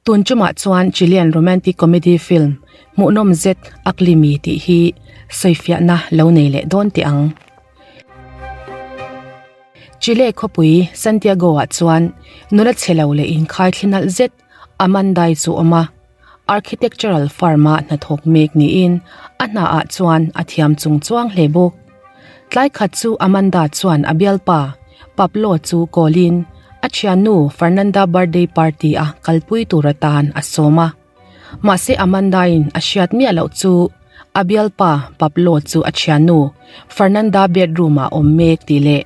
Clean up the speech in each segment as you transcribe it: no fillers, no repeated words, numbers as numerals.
Tun tumah chuan Chilean romantic comedy film hmuhnawm zet Ugly Me tih hi sawifiahna lo nei leh dawn teh ang. Chile khawpui Santiago-ah chuan nula chhe lo leh inkhai thli nalh zet Amanda-i chu a awm a. Architectural firm-a hnathawk mek niin a hnaah chuan a thiam chung chuang hle bawk. Tlai khat chu Amanda chuan a bialpa Pablo chu call-in a thiannu Fernanda birthday party-a kalpui tur atan a sawm a. Mahse Amanda-in a hriat miah loh chu a bialpa Pablo chu a thiannu Fernanda bedroom-ah awm mek tih leh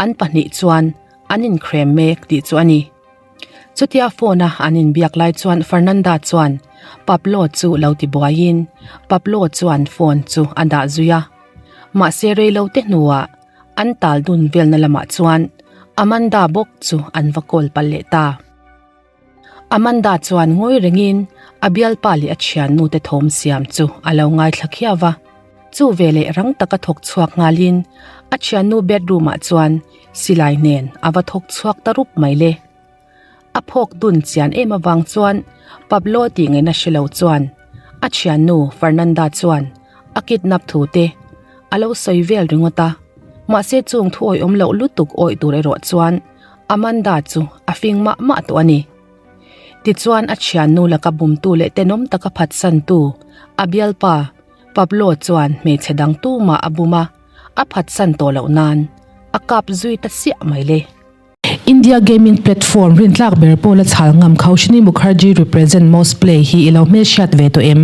an pahnih chuan an inkrem mek tih chu a ni. Chutia phone-a an inbiak lai chuan Fernanda chuan Pablo chu lo ti buaiin Pablo chuan phone chu a dah zui a. Mahse reilo te hnuah an tal dun velna lamah chuan Amanda bawk chu an va call palh leh ta. Amanda chuan ngawi rengin a bialpa leh a thiannu te thawm siam chu a lo ngaithla khiau a. Chu veleh rang taka thawk chhuak nghalin a thiannu bedroom ah chuan silai nen a va thawk chhuak ta rup mai le. A phawk dun chian em avang chuan Pablo tih ngaihna hre lo chuan a thiannu Fernanda chuan a kidnap thu te a lo sawi vel ringawt a. Mahse chung thu awih awm loh lutuk awih tur erawh chuan Amanda chu a fing mah mah tawh a ni. Tichuan a thiannu laka bumtu leh tenawm taka phatsantu a bialpa Pablo chuan hmeichhe dang tumah a bum a, a phatsan tawh loh nan a kap zui ta siah mai le. India gaming platform rintlak ber pawh la chhal ngam Kaushini Mukherjee represent most play hi i lo hmelhriat ve tawh em?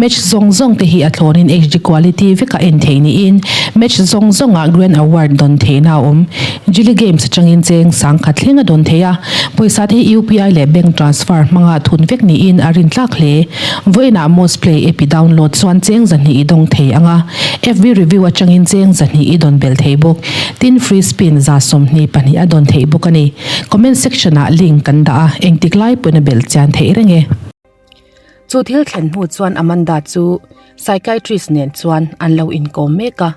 Match zawng zawng te hi a thlawnin HD quality veka en theih niin match zawng zawngah Grand Award dawn theihna a awm. Jilly Games atangin cheng sangkhat thleng a dawn thei a, pawisa te hi UPI leh bank transfer hmanga thun vek niin a rintlak hle. Vawiinah Most Play app i download chuan cheng zahnih i dawng thei ang a, FB review atangin cheng zahnih i dawn belh thei bawk. Tin, free spin 24 a dawn theih bawk a ni. Comment section ah link kan dah a, engtik lai pawhin a belh chian theih reng e. Chu thil thlen hnu chuan Amanda chu psychiatrist nen chuan an lo inkawm mek a,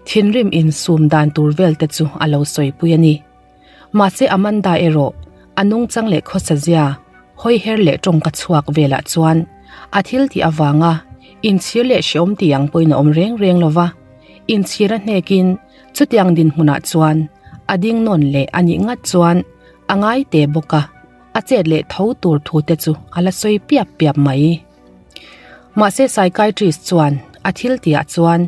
thinrim insum dan tur vel te chu a lo sawipui a ni. Mahse Amanda erawh a nungchang leh khawsa zia hawi her leh tawngka chhuak velah chuan a thil tih avanga inchhir leh hreawm tih ang pawhin a awm reng reng lo va, inchhir a hnekin chutiang dinhmunah chuan a ding nawn leh a nih ngat chuan a ngai te bawk a, a chet leh tho tur thu te chu a la sawi piap piap mai. Mahse psychiatrist chuan a thil tihah chuan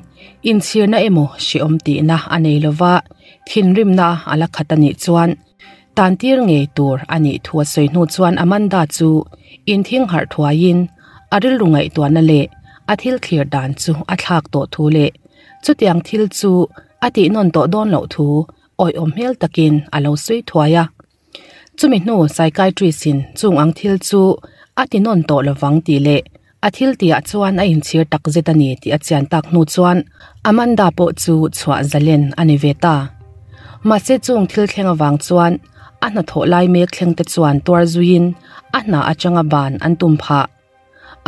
inchhirna emaw hreawm tihna a nei lo va, thinrimna a la khat a nih chuan tantir ngei tur a nih thu a sawi hnu chuan Amanda chu inthing harh thuaiin a rilru ngaihtuahna leh a thil thlir dan chu a thlak tawh thu leh chutiang thil chu a tihnawn tawh dawn loh thu awihawm hmel takin a lo sawi thuai a. Chumi hnu psychiatrist-in chung ang thil chu a ti nawn tawh lovang tih leh a thil tihah chuan a inchhir tak zet a ni tih a chian tak hnu chuan Amanda pawh chu chhuah zalen a ni ve ta. Mahse chung thil thleng avang chuan a hnathawh lai mek thleng te chuan tuar zuiin a hna atanga ban an tum phah.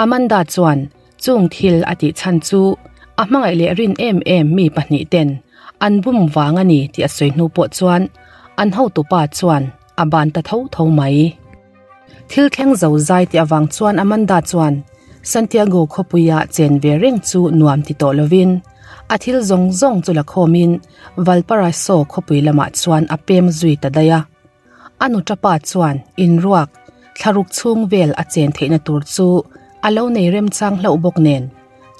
Amanda chuan chung thil a tih chhan chu a hmangaih leh rin em em mi pahnih ten an bum vang a ni tih a sawi hnu pawh chuan an hotupa chuan a ban ta tho tho mai. Thil thleng zo zai tih avang chuan Amanda chuan Santiago khawpuia chen ve reng chu nuam ti tawh lovin a thil zawng zawng chu la khawmin Valparaiso khawpui lamah chuan a pem zui ta daih a. A nutapa chuan inruak thlaruk chhung vel a chen theihna tur chu a lo nei remchang hlauh bawk nen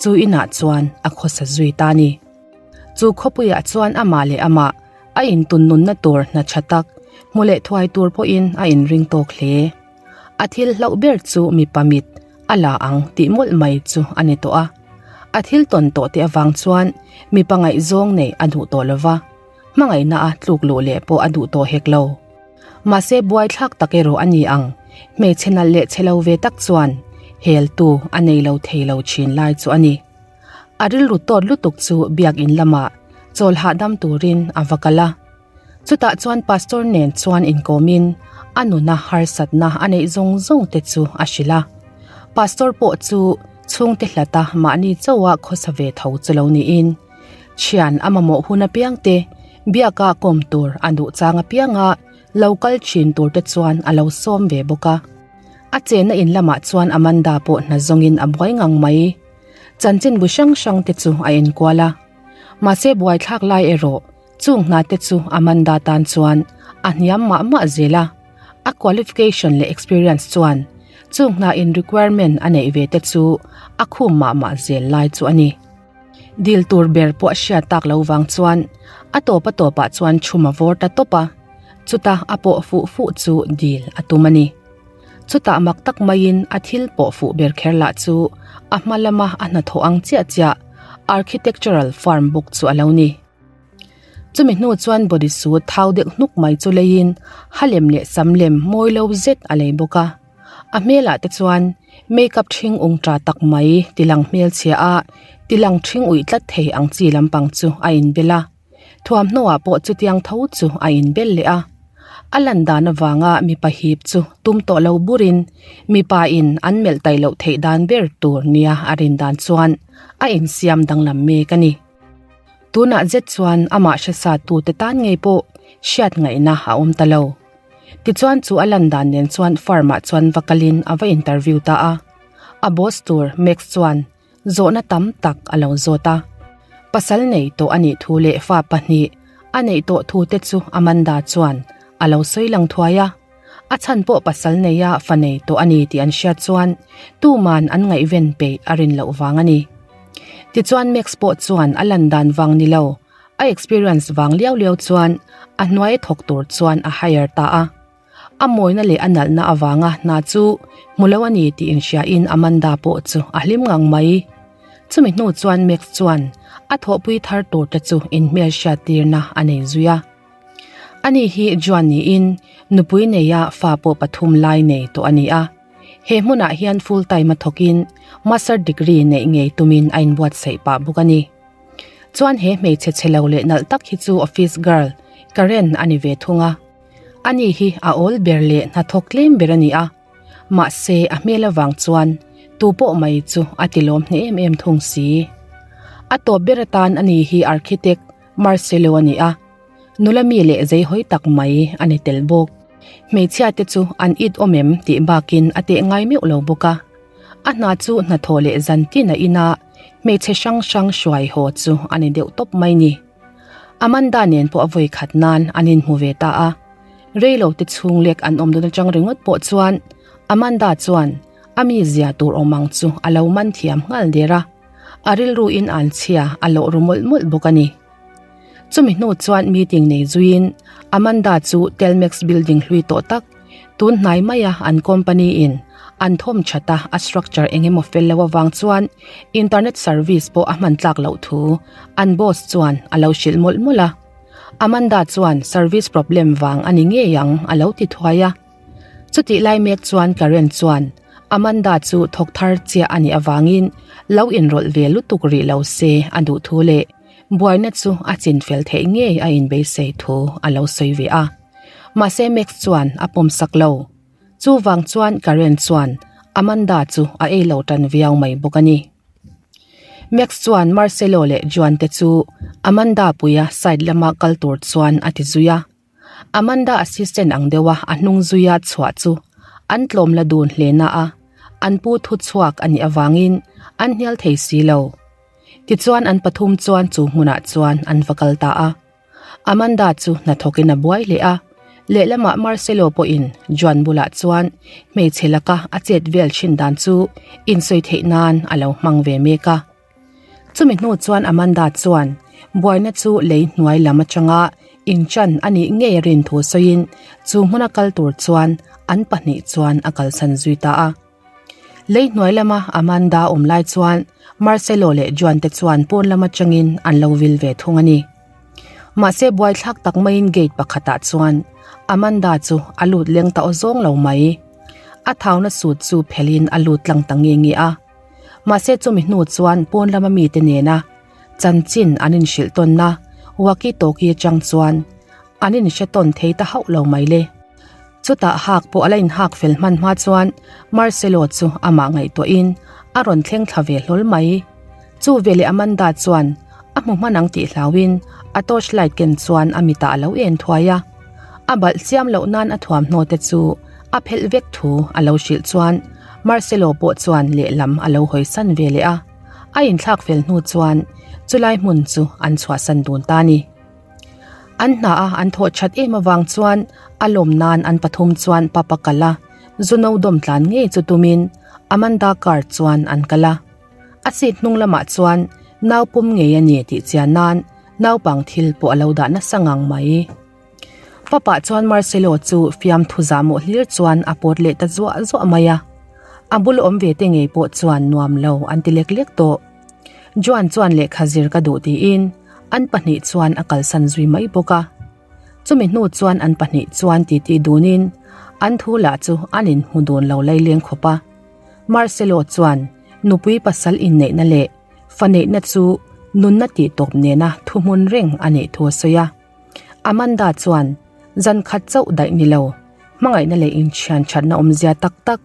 chu inah chuan a khawsa zui ta a ni. Chu khawpuiah chuan amah leh amah a intun nunna tur hna tha tak hmu leh thuai tur pawhin a inring tawk hle. A thil hlauh ber chu mipa mit a la ang tih mawlh mai chu a ni tawh a. A thil tawn tawh te avang chuan mipa ngaihzawng neih a duh tawh lova. Hmangaihna a tluk luh leh pawh a duh tawh hek lo. Mahse buaithlak tak erawh a ni ang, hmeichhe nalh leh chhe lo ve tak chuan hel tu a nei lo thei lo thin lai chu a ni. A rilru tawt lutuk chu biakin lamah chawl hahdam turin a va kal a. Chutah chuan pastor nen chuan inkawmin a nuna harsatna a neih zawng zawng te chu a hrilh a. Pastor pawh chu chhungte hlata mahni chauha khawsa ve tho chu lo niin, Thian a mamawh hun apiang te, biaka kawm tur a duh chang apianga lo kal thin tur te chuan a lo sawm ve bawk a. A chenna in lamah chuan Amanda pawh hna zawngin a buai ngang mai. Chanchinbu hrang hrang te chu a enkual a. Mahse buaithlak lai erawh chung hna te chu Amanda tan chuan a hniam mah mah zel a. A qualification leh experience chuan chung hna in requirement a neih ve te chu a khum mah mah zel lai chu a ni. Dil tur ber pawh a hriat tak lo vang chuan a tawp a tawpah chuan chhum a vawr ta tawp a, chuta a pawh fuh fuh chu dil a tum a ni. Chutah mak tak maiin a thil pawh fuh ber kher lah chu a hma lama a hnathawh ang chiah chiah architectural firm bawk chu a lo ni. Chumi hnu chuan body suit thau deuh hnuk mai chu leiin ha lem leh sam lem mawi lo zet a lei bawk a. A hmelah te chuan makeup ṭhing ung ṭa tak mai tilang hmelchhia a tilang ṭhing uih tlat thei ang chi lampang chu a inbel a. Thuamhnawah pawh chutiang tho chu a inbel leh a. A lan dan avanga mipa hip chu tum tawh lo burin mipa in an melh taih loh theih dan ber tur nia a rin dan chuan a insiam danglam mek a ni. Tunah zet chuan amah hresa tute tan ngei pawh hriat ngaihna a awm ta lo. Tichuan chu a lan dan nen chuan firm ah chuan va kalin a va interview ta a. A boss tur Max chuan zawhna tam tak a lo zawt a. Pasal nei tawh a nih thu leh fa pahnih a neih tawh thu te chu Amanda chuan a lo sawi lang thuai a. A chhan pawh pasal neia fa nei tawh a ni tih an hriat chuan tuman an ngaihven peih a rin loh vang a ni. Tichuan Max pawh chuan a lan dan vang ni lo, a experience vang liau liau chuan a hnuai thawk tur chuan a hire ta a. A mawina leh a nalhna avanga hna chu hmu lo a ni tih inhriain Amanda pawh chu a hlim ngang mai. Chumi hnu chuan Max chuan a thawhpui thar tur te chu inhmelhriat tirna a nei zui a. Ani hi Juan niin nupui neia fa pawh pathum lai nei tawh a ni a. He hmunah hian full time a thawkin master degree neih ngei tumin a inbuatsaih pah bawk a ni. Chuan he hmeichhe chhe lo leh nalh tak hi chu office girl Karen a ni ve thung a. Ani hi a awl ber leh hnathawk tlem ber a ni a. Mahse a hmel avang chuan tu pawh mai chu a tilawm hneh em em thung si. A tawp ber atan ani hi architect Marcelo a ni a, nula mi leh zeihawi tak mai a ni tel bawk. Hmeichhia te chu an it awm em tih bakin a teh ngai meuh lo bawk a. A hna chu hnathawh leh zan tin a ina hmeichhe hrang hrang hruai haw chu a ni deuh tawp mai ni. Amanda nen pawh a vawi khat nan an inhmu ve ta a. Reilo te chhung lek an awm dawn atang ringawt pawh chuan Amanda chuan a mizia tur awm ang chu a lo man thiam nghal der a. A rilru in an chhia a lawh ru mawlh mawlh bawk a ni. Chumi hnu chuan meeting nei zuiin Amanda chu Telmex building hlui tawh tak tun hnai maia an company in an thawm that a, a structure eng emaw fel lo avang chuan internet service pawh a hman tlak loh thu an boss chuan a lo hrilh mawlh mawlh a. Amanda chuan service problem vang a ni ngei ang a lo ti thuai a. Chutih lai mek chuan Karen chuan Amanda chu thawk thar chiah a nih avangin lo inrawlh ve lutuk rih lo se a duh thu leh buaina chu a chinfel theih ngei a inbeisei thu a lo sawi ve a. Mahse Max chuan a pawmsak lo. Chuvang chuan Karen chuan Amanda chu a ei lo tan viau mai bawk a ni. Max chuan Marcelo leh Juan te chu Amanda puia side lama kal tur chuan a ti zui a. Amanda assistant ang deuha a hnung zuia chhuah chu an tlawm la dun hle na a, an pu thu chhuak a nih avangin an hnial thei si lo. Tichuan an pathum chuan chu hmunah chuan an va kal ta a. Amanda chu hnathawkin a buai leh a, lehlamah Marcelo pawhin Juan bulah chuan hmeichhe laka a chet vel thin dan chu insawi theih nan a lo hmang ve mek a. Chumi hnu chuan Amanda chuan buaina chu lei hnuai lam atanga inchan a nih ngei a rin thu sawiin chu hmuna kal tur chuan an pahnih chuan a kalsan zui ta a. Lei hnuai lama Amanda awm lai chuan Marcelo leh Juan te chuan pawn lam atangin an lo vil ve thung a ni. Mahse buaithlak tak maiin gate pakhatah chuan Amanda chu a lut leng ta awzawng lo mai. A thauna sut chu phelhin a lut tlang ta nge nge a. Mahse chumi hnu chuan pawn lama mite nena chanchin an inhrilh tawnna walkie talkie atang chuan an inhre tawn thei ta hauh lo mai le. Chutah hak pawh a la inhak fel hman hma chuan Marcelo chu amah ngaihtuahin a rawn thleng thla ve hlawl mai. Chu veleh Amanda chuan a hmu hman ang tih hlauhin a torchlight ken chuan a mitah a lo en thuai a. A balh chiam loh nan a thuamhnaw te chu. A phelh vek thu a lo hrilh chuan Marcelo pawh chuan lehlam a lo hawisan ve leh a, a inthlak fel hnu chuan chulai hmun chu an chhuahsan dun ta a ni. An hna a an thawh that em avang chuan a lawm nan an pathum chuan papa kal a, zu no dawm tlan ngei chu tumin Amanda car chuan an kal a. A seat hnung lamah chuan nau pum ngei a ni tih chian nan naupang thil pawh a lo dah nasa ngang mai. Papa chuan Marcelo chu fiamthu zahmawh hlir chuan a pawt leh ta zuah zuah mai a. A bul awm ve te ngei pawh chuan nuam lo an ti lek lek tawh. Juan chuan lehkha zir ka duh tiin an pahnih chuan a kalsan zui mai bawk a. Chumi hnu chuan an pahnih chuan titi dunin an thu lah chu an inhmu dun lo laileng khawp a. Marcelo chuan nupui pasal inneihna leh fa neihna chu nunna tihtawp nena thuhmun reng a nih thu a sawi a. Amanda chuan, Zan khat chauh daih ni lo, hmangaihna leh inthian thatna awmzia tak tak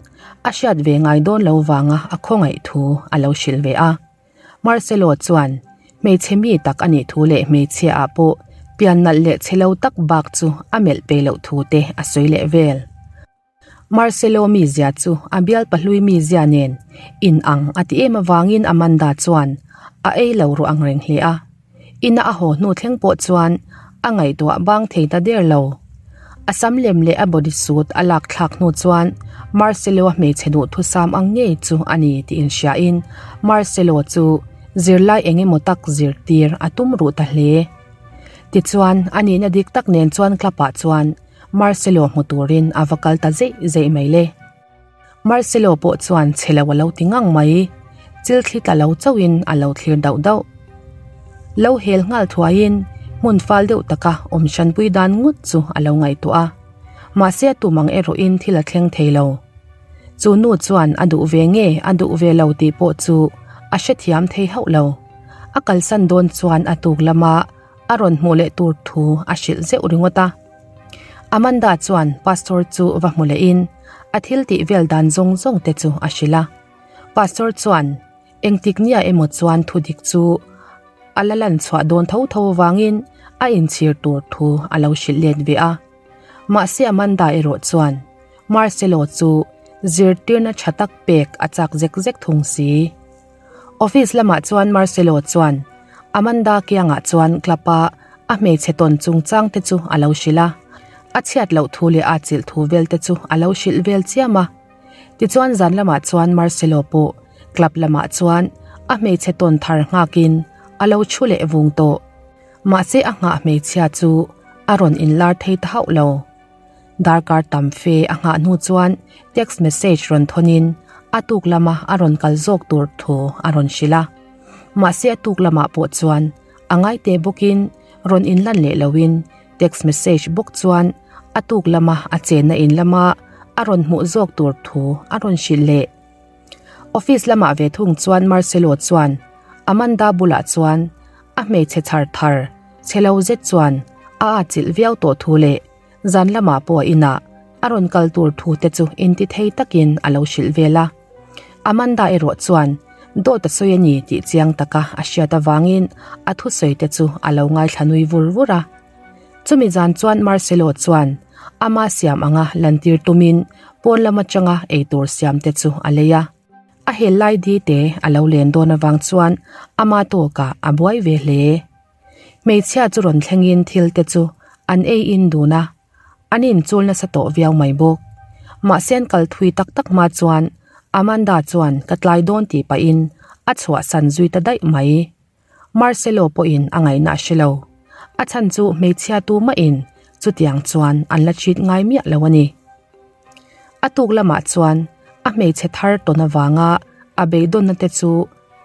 a hriat ve ngai dawn lo vanga a khawngaih thu a lo hrilh ve a. Marcelo chuan, Hmeichhe mi tak a nih thu leh hmeichhia ah pawh pian nalh leh chhe lo tak bak chu a melh pe loh thu te a sawi leh vel. Marcelo mizia chu a bial pahlui mizia nen in ang a ti em avangin Amanda chuan a ei lo ruah ang reng hle a. Ina a haw hnu thleng pawh chuan a ngaihtuah bang thei ta der lo. A sam lem leh a body suit a lak thlak hnu chuan Marcelo-a hmeichhe duhthusam ang ngei chu a ni tih inhriain Marcelo chu zirlai eng emaw tak zirtir a tum ruh ta hle. Tichuan, a nihna dik tak nen chuan club-ah chuan Marcelo hmu turin a va kal ta zeih zeih mai le. Marcelo pawh chuan chhe lo a lo ti ngang mai, chil thli tla lo chauhin a lo thlir dauh dauh. Lo hel nghal thuaiin hmun fal deuh taka awm hranpui dan ngawt chu a lo ngaihtuah a. Mahse a tum ang erawhin thil a thleng thei lo. Chu nu chuan a duh ve nge a duh ve lo tih pawh chu a hrethiam thei hauh lo. A kalsan dawn chuan a tuk lama a rawn hmuh leh tur thu a hrilh zeuh ringawt a. Amanda chuan Pastor chu va hmu lehin a thil tih vel dan zawng zawng te chu a hrilh a. Pastor chuan engtik nia emaw chuan thu dik chu a la lan chhuah dawn tho tho avangin a inchhir tur thu a lo hrilh let ve a. Mahse Amanda erawh chuan Marcelo chu zirtirna tha tak pek a chak zek zek thung si. Office lamah chuan Marcelo chuan Amanda kiangah chuan club a a hmeichhe tawn chungchang te chu a lo hrilh a, a chhiat loh thu leh a chilh thu vel te chu a lo hrilh vel chiam a. Tichuan zan lamah chuan Marcelo pawh club lamah chuan a hmeichhe tawn thar nghakin a lo thu leh vung tawh. Mahse a nghah hmeichhia chu a rawn inlar thei ta hauh lo. Darkar tam fe a nghah hnu chuan text message rawn thawnin a tuk lama a rawn kal zawk tur thu a rawn hrilh a. Mahse a tuk lamah pawh chuan a ngaite bawkin rawn inlan leh loin text message bawk chuan a tuk lama a chenna in lama a rawn hmuh zawk tur thu a rawn hrilh leh. Office lamah ve thung chuan Marcelo chuan Amanda bulah chuan a hmeichhe chhar thar chhe lo zet chuan a atchilh viau tawh thu leh zan lamah pawh a inah a rawn kal tur thu te chu inti thei takin a lo hrilh vel a. Amanda erawh chuan dawt a sawi a ni tih chiang taka a hriat avangin a thusawi te chu a lo ngaithla nui vur vur a. Chumi zan chuan Marcelo chuan ama siam anga lantir tumin pawn lam atanga eitur siam te chu a lei a. A hel lai di te a lo len dawn avang chuan ama tawkah a buai ve hle. Hmeichhia chu rawn thlengin thil te chu an ei in dun a, an inchul nasa tawh viau mai bawk. Mahse an kal thui tak tak hma chuan Amanda chuan ka tlai dawn tih pahin a chhuahsan zui ta daih mai. Marcelo pawhin a ngaihna a hre lo. A chhan chu hmeichhia tu mahin chutiang chuan an la chhit ngai miah lo a ni. A tuk lamah chuan a hmeichhe thar tawn avanga a beidawnna te chu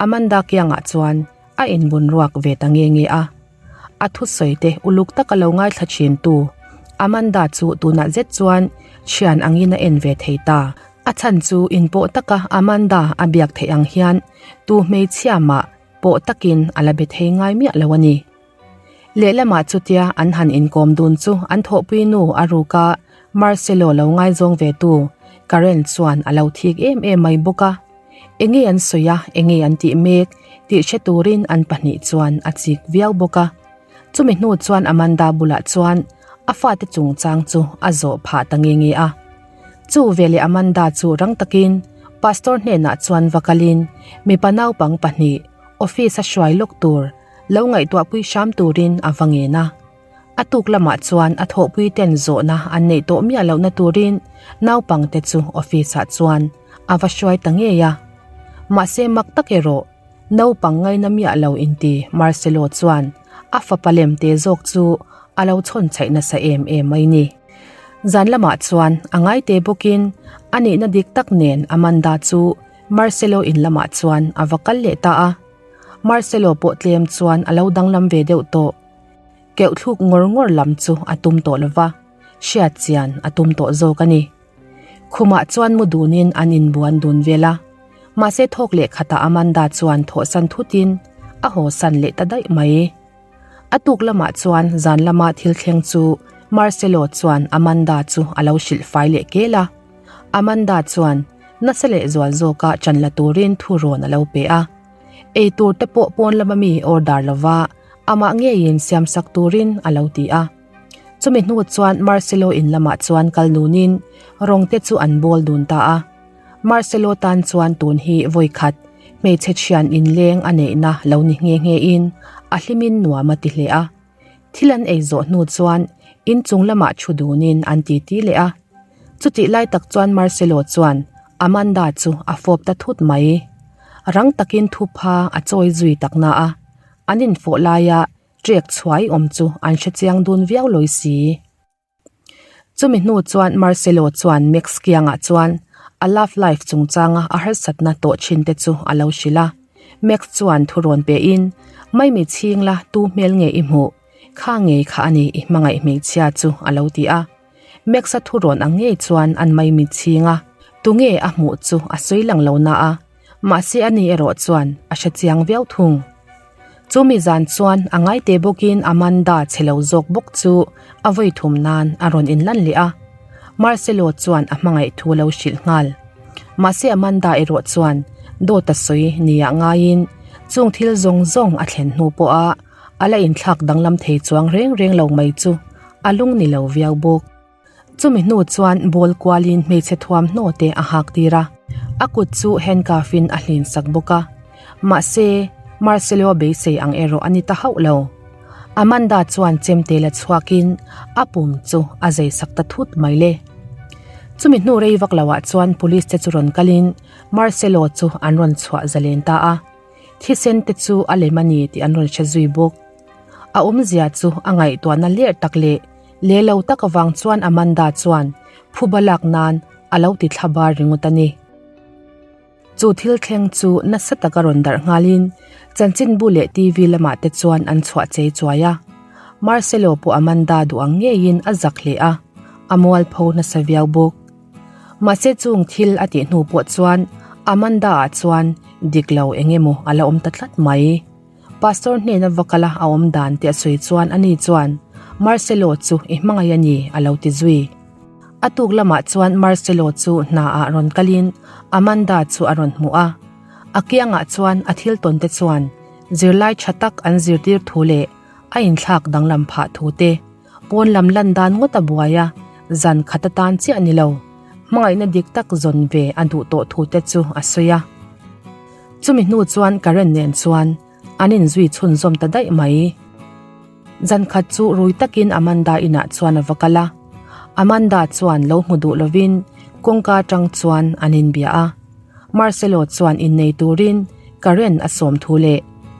Amanda kiangah chuan a inbun ruak ve ta nge nge a. A thusawi te uluk taka lo ngaithla thin tu Amanda chu tunah zet chuan thian angin a en ve thei ta. A chhan chu inpawh taka Amanda a biak theih ang hian tu hmeichhia mah pawh takin a la be thei ngai miah lo a ni. Lehlamah chutia an han inkawm dun chu an thawhpui nu a ruk a, Marcelo lo ngaizawng ve tu Karen chuan a lo thik em em mai bawk a. Enge an sawi a, enge an tih mek tih hre turin an pahnih chuan a chik viau bawk a. Chumi hnu chuan Amanda bulah chuan a fate chungchang chu a zawh phah ta nge nge a. Chu veleh Amanda chu rang takin Pastor hnenah chuan va kalin mipa naupang pahnih office a hruai lawk tur lo ngaihtuahpui hram turin a va ngen a. A tuk lamah chuan a thawhpui ten zawhna an neih tawh miah lohna turin naupangte chu office ah chuan a va hruai ta ngei a. Mahse mak tak erawh naupang ngaina miah lo inti Marcelo chuan a fapa lem te zawk chu a lo chhawn chhaih nasa em em mai ni. Zan lamah chuan a ngaite bawkin a nihna dik tak nen Amanda chu Marcelo in lamah chuan a va kal leh ta a. Marcelo pawh tlem chuan a lo danglam ve deuh tawh. Keuh thluk ngawr ngawr lam chu a tum tawh lova, hriat chian a tum tawh zawk a ni. Khumah chuan mu dunin an inbuan dun vel a, mahse thawk leh khatah Amanda chuan thawhsan thutin a hawsan leh ta daih mai. A tuk lamah chuan zan lama thil thleng chu Marcelo chuan Amanda chu a lo hrilh fai leh kel a. Amanda chuan nasa leh zual zawka chan la turin thu rawn a lo pe a. Ei tur te pawh pawn lama mi order lova amah ngeiin siam sak turin a lo ti a. Chumi hnu chuan Marcelo in lamah chuan kal nunin rawng te chu an bawl dun ta a. Marcelo tan chuan tun hi vawi khat hmeichhe thian inleng a neihna lo ni nghe nghe in a hlimin nuam a ti hle a. Thil an ei zawh hnu chuan inchung lamah thu dunin an titi leh a. Chutih lai tak chuan Marcelo chuan Amanda chu a fawp ta thut mai. Rang takin thupha a chawi zui tak na a, an infawh laia trek chhuai awm chu an hrechiang dun viau lawi si. Chumi hnu chuan Marcelo chuan Max kiangah chuan a love life chungchanga a harsatna tawh thin te chu a lo hrilh a. Max chuan thu rawn pehin, Maimi chhing la tu hmel nge i hmuh? Kha ngei kha a ni i hmangaih hmeichhia chu a lo ti a. Max-a thu rawn ang ngei chuan an maimi chhing a, tunge a hmuh chu a sawi lang lo na a, mahse ani erawh chuan a hre chiang viau thung. Chumi zan chuan a ngaite bawkin Amanda che lo zawk bawk chu a vawi thum nan a rawn inlan leh a. Marcelo chuan a hmangaih thu lo hrilh nghal. Mahse Amanda erawh chuan dawt a sawi nia ngaiin chung thil zawng zawng a thlen hnu pawha a la inthlak danglam thei chuang reng reng lo mai chu a lung ni lo viau bawk. Chumi hnu chuan ball kualin hmeichhe thuamhnaw te a hak tir a, a kut chu handcuff in a hlin sak bawk a. Mahse, Marcelo beisei ang erawh a ni ta hauh lo. Amanda chuan chemte la chhuakin a pum chu a zei sak ta thut mai le. Chumi hnu rei vak loah chuan police te chu rawn kalin Marcelo chu an rawn chhuah zalen ta a. Thisen te chu a lem a ni tih an rawn hre zui bawk. A awmzia chu a ngaihtuahna ler tak leh le lo tak avang chuan Amanda chuan phuba lak nan a lo ti thla bar ringawt a ni. Chu thil thleng chu nasa taka rawn darh nghalin chanchinbu leh TV lamah te chuan an chhuah chei chuai a. Marcelo pawh Amanda duh ang ngeiin a zak hle a, a mualpho nasa viau bawk. Mahse chung thil a tih hnu pawh chuan Amanda ah chuan dik lo eng emaw a la awm ta tlat mai. Pastor hnena va kala a awm dan tih a sawi chuan ani chuan Marcelo chu i hmangaih a ni a lo ti zui. A tuk lamah chuan Marcelo chu hna ah rawn kalin Amanda chu a rawn hmuh a. A kiangah chuan a thil tawn te chuan zirlai tha tak an zirtir thu leh a inthlak danglam phah thu te pawn lam lan dan ngawt a buai a, zan khat atan chiah ni lo, hmangaihna dik tak zawn ve a duh tawh thu te chu a sawi a. Chumi hnu chuan Karen nen chuan an inzui chhunzawm ta daih mai. Zan khat chu rui takin Amanda inah chuan a va kal a. Amanda chuan lo hmu duh lovin kawngka atang chuan an inbia a. Marcelo chuan innei turin Karen a sawm thu leh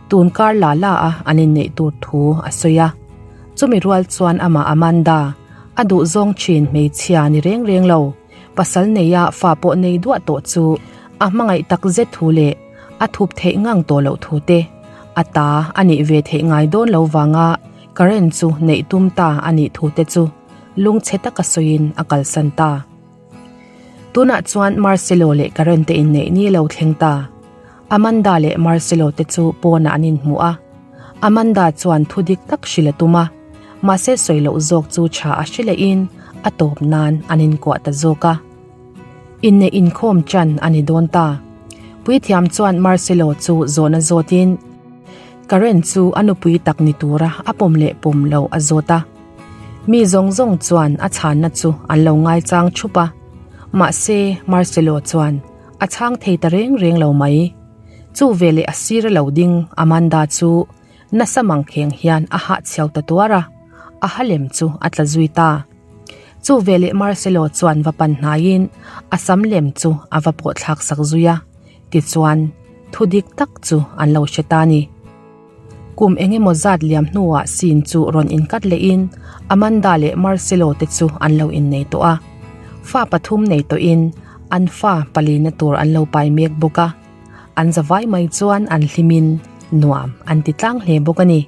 tun kar la la a an inneih tur thu a sawi a. Chumi rual chuan amah Amanda a duhzawng thin hmeichhia ni reng reng lo. Pasal neia fa pawh nei duah tawh chu a hmangaih tak zet thu leh a thup theih ngang tawh loh thu te, a ta a nih ve theih ngai dawn lo vanga current chu neih tum ta a nih thu te chu lungchhe taka sawiin a kalsan ta. Tunah chuan Marcelo leh Karen te inneih ni lo thleng ta. Amanda leh Marcelo te chu pawnah an inhmu a. Amanda chuan thu dik tak hrilh a tum a, mahse sawi loh zawk chu tha a hre lehin a tawp nan an inkuah ta zawk a. Inneih inkhawm chan a ni dawn ta. Puithiam chuan Marcelo chu zawhna zawtin Karen chu a nupui tak ni tura a pawm leh pawm lo a zawt a. Mi zawng zawng chuan a chhanna chu an lo ngaichang thup a. Mahse, Marcelo chuan a chhang thei ta reng reng lo mai. Chu veleh a sir a lo ding Amanda chu nasa mangkheng hian a hahchhiau ta tuar a, a ha lem chu a tla zui ta. Chu veleh Marcelo chuan va pan hnaiin a sam lem chu a va pawh thlak sak zui a, tichuan thu dik tak chu an lo hre ta a ni. Kum eng emaw zat liam hnuah scene chu rawn inkat lehin Amanda leh Marcelo te chu an lo innei tawh a. Fa pathum nei tawhin an fa palina tur an lo pai mek bawk a. An zavai mai chuan an hlimin nuam an ti tlang hle bawk a ni.